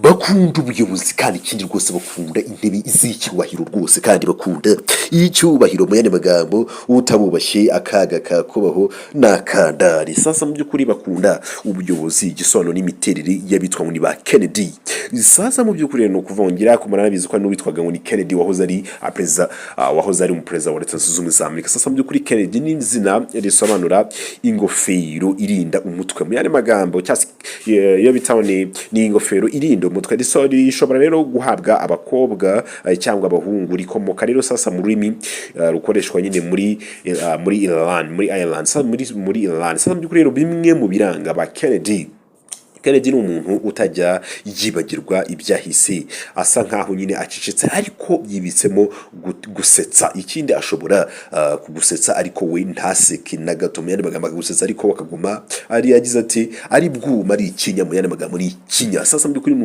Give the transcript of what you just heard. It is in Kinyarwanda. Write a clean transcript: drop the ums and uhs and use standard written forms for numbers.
Bakunda ubuyobozi, kandi ikindi rwose bakunda intebe z'icyubahiro rwose, kandi bakunda icyubahiro. Mu yandi magambo, utabubashye akaga kakubaho n'akandari. Sasa mu by'ukuri bakunda ubuyobozi. Igisobanuro n'imiterere y'abitwa ngo ni ba Kennedy. Sasa mu by'ukuri ni ukuvuga ngo ngira ko muranabizi ko hari n'uwitwaga ngo ni Kennedy wahoze ari perezida, wahoze ari umuperezida wa Leta Zunze Ubumwe za Amerika. Sasa mu by'ukuri Kennedy ni izina risobanura ingofero irinda umutwe. Mu yandi magambo, cyangwa se iyo bita ngo ni ingofero irinda umutwe. Rishobora rero guhabwa abakobwa cyangwa abahungu. Rikomoka rero sasa mu rurimi rukoreshwa nyine muri Ireland, muri Ireland. Sasa muri Ireland. Sasa mu by'ukuri rero bimwe mu biranga ba Kennedy: Kennedy ni umuntu utajya yibagirwa ibyahise, asa nkaho nyine acecetse ariko yibitsemo gusetsa. Ikindi, ashobora kugusetsa ariko we ntaseke na gato. Mu yandi magambo, akagusetsa ariko akaguma ari, yagize ati, ari bwuma, ari ikinya. Mu yandi magambo, ni ikinya. Sasa mu by'ukuri ni